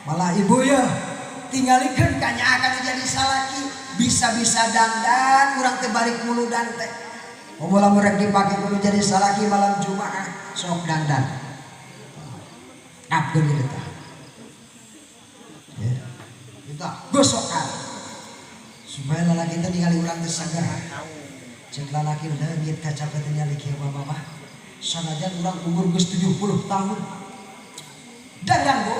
Malah ibu ya tinggalikeun kanya akan jadi salaki bisa-bisa dandan urang teh balik muludan teh. Lamun rek dipake kudu jadi salaki malam Jumaah sok dandan. Napkeun ieu teh. Ya. Kita gosokan supaya lalaki teh ningali urang teh seger. Cek lalaki leungit kacape teh ningali kieu mama. Sanajan urang umur geus 70 tahun. Dandan bu.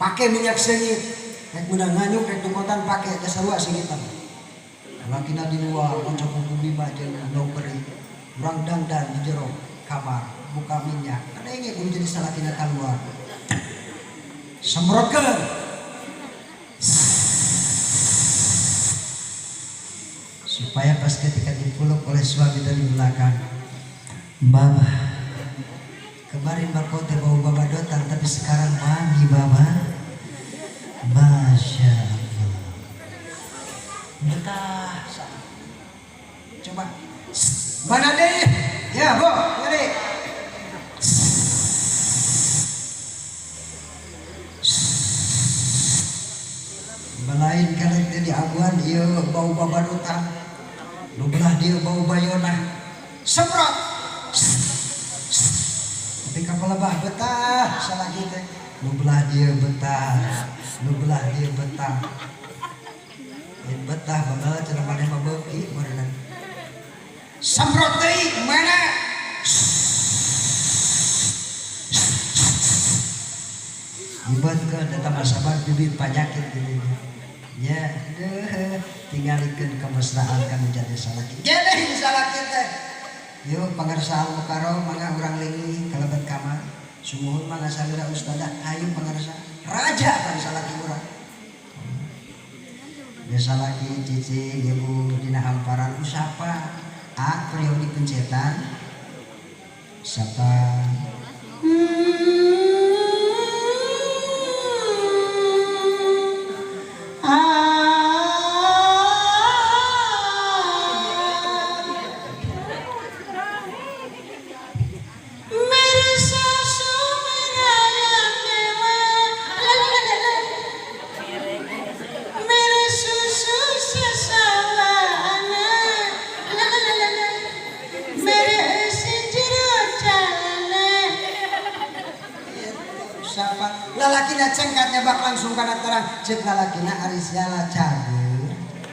Pakai minyak seungit. Rek meunang nganyuk rek dukotan pake teh sarua seungitan. Lalakina di luar maca buku bima jeung endog beri. Urang dandan di jero kamar buka minyak. Kadenge kudu jadi salakina kaluar. Semprotkeun. Supaya pas ketika dipeluk oleh suami dari belakang, Mama, kemarin bakau teh bau babadotan tapi sekarang wangi Mama. Masya Allah. Betah. Coba. Mana deh? Ya, Bu, ini. Balain kalau di abuan ieu bau babadotan. Nu belah dieu bau bayonah. Semprot. Tapi kapal lebah betah salaki teh. Nu belah dieu betah, nu belah dieu betah. Lain betah baheula cenah maneh mah beuki meureunna. Semprot deui mana? Ibatkeun eta mah sabar bibit panyakit gitu. Ya, deuh tinggalikeun kemesraan kanu jadi salaki. Gede salaki teh. Yuk pangarsa Al Mukarram mangga urang leungih kalebet kamar. Sumuhun mangga salira ustadzah hayu pangarsa. Raja pan salaki urang. Biasa laki cicing ibu dina hamparan usapa. A periode pencetan. Sapa. Lalakina cengkatnya bak langsung kana terang cek lalakina ari siala cager.